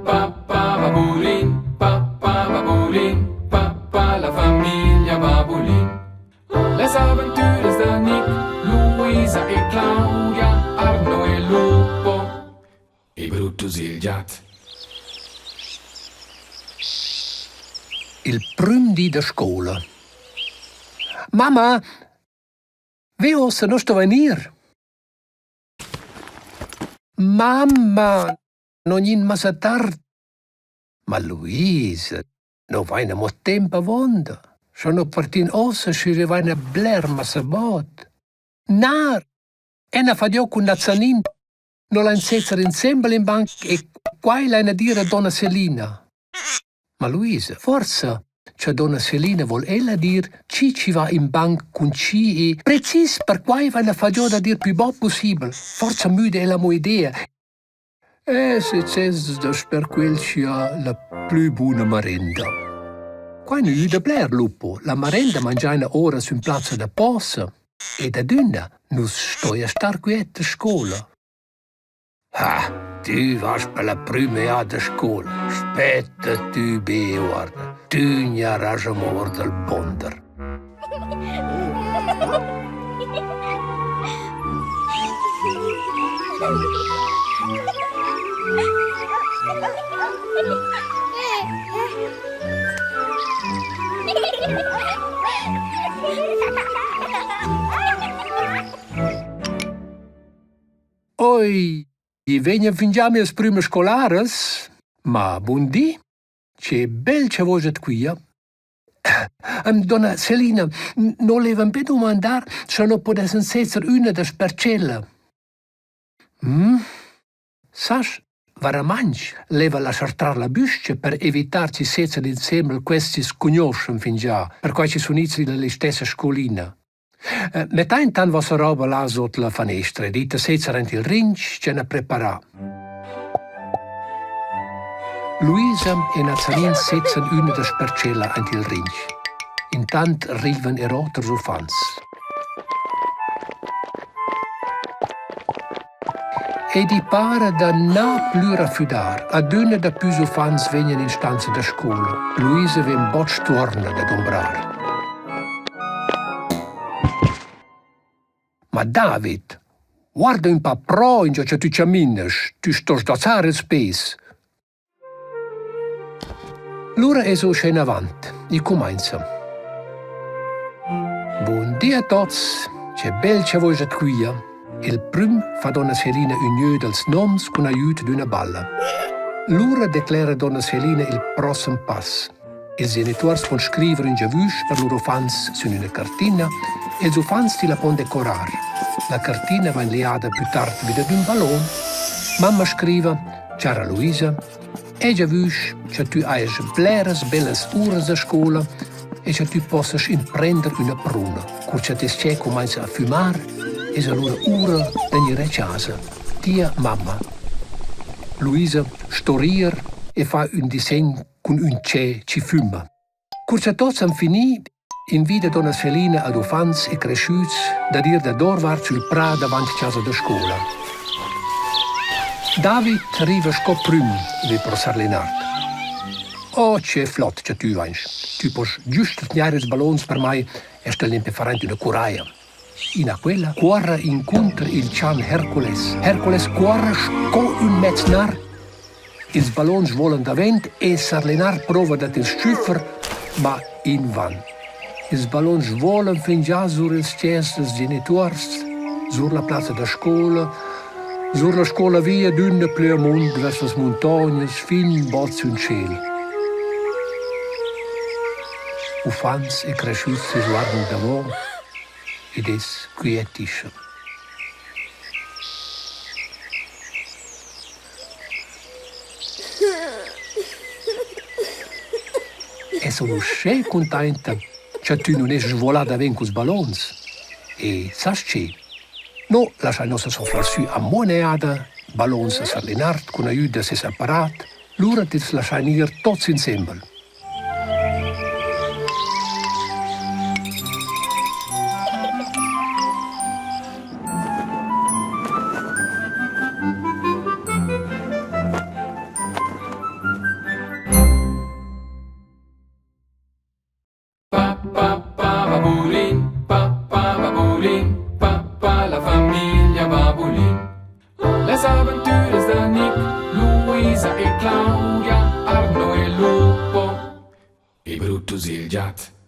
pa pa babulin, pa pa babulin, pa pa la famiglia Babulin. Las aventuras da Nick, Luisa e Claudia, Arno e Lupo e Brutus il giat. Il prüm di da scoula. Mamma, ve uossa nu stovain ir. Mamma, non gnir massa tard. Ma Luisa, no vain amo temp avuonda. Scha no partin uossa, schi rivaina bler massa bod. Na, eu n'ha fat giò cun Nazanin. No lain sezzer insembel in banc e quai laina dir a donna Selina. Ma Luisa, forsa cha donna Selina voul ella dir chi chi va in banc cun chi e precis perquai vaina fat giò dad ir plü bod pussibel. Forsa müda ella amo idea. E success dasper quel chi ha la plü buna marenda. Quai nu güda bler, Lupo. La marenda mangiaina ora sün plazza da posa. Ed adüna nu's stoja star quiet a scoula. Ha, tü vast per la prüma jada a scoula. Spetta tü be e guarda, tü gnarast amo our dal bonder. Oi, i vegnan fingià mias prümas scolaras. Ma bun di, che bel cha vo giat quia. Donna Selina, no levan be dumandar scha no pudessan sezzer üna dasper tschella. Hm? Sasch, vairamaing leva laschar trar la büs-cha per evitar chi sezzan insembel quests chi's cugnuoschan fingià, perquai chi sun its illa listessa scoulina. Mettai intant vossa roba là sot la fanestra e dita sezza aint il rinch ch'eu n'ha preparà. Luisa e Nazanin sezzan üna dasper tschella aint il rinch. Intant rivan eir oters uffants. Ed i para da na plü rafüdar. Adüna dapüs uffants vegnan in stanza da scoula. Luisa vegn bod stuorna da dumbrar. Ma David, guarda ün pa pro ingio cha tü chaminas, tü stost dozzar ils peis. Lura es uschè inavant, i cumainza. Bun di a tots, che bel cha vo giat quia. Il prüm fa donna Selina ün gnö dals noms cun aiüt d'üna balla. Lura declera donna Selina il prossem pass. Ils genituors pon scriver ün giavüsch per lur uffants sün üna cartina e ils uffants tilla pon decorar. La cartina vain liada plü tard vi dad ün ballon. Mamma scriva: «Chara Luisa, eu giavüsch cha tü hajas bleras bellas uras da scoula e cha tü possas imprender üna pruna. Cur cha teis tschè cumainza a fümar, es alura ura da gnir a chasa. Tia mamma.» Luisa sto rier e fa ün disegn cun ün tschè chi füma. Cur cha tuots han fini, invida donna Selina ad uffants e creschüts dad ir dadorvart sül prà davant chasa da scoula. David riva sco prüm vi pro sar Linard. Oh, che flot cha tü vainst. Tü post güst tgnair ils ballons per mai e stel nempe far aint üna curaja. Ina quella cuorra incunter il chan Hercules. Hercules cuorra sco ün mez nar. Ils ballons volan davent e sar Lenard prova da til tschüffer, ma invan. Ils ballons volan fingià sur ils tschêls dels genituors, sur la plazza da scoula, sur la scoula via d'üna plü amunt vers las muntognas fin bod sün tschêl. Uffants e creschüts as guardan davo ed es quietischem. E sun uschè cuntainta cha tü nun est svolà davent culs ballons. E sast che? No laschain nossa soflar sü amo ün'eada ballons a Sar Linard cun agüd da seis apparat, lura tils laschain ir tuots insembel. Babulin, papà Babulin, papà la famiglia Babulin. Las aventuras da Nick, Luisa e Claudia, Arno e Lupo e Brutus il giat.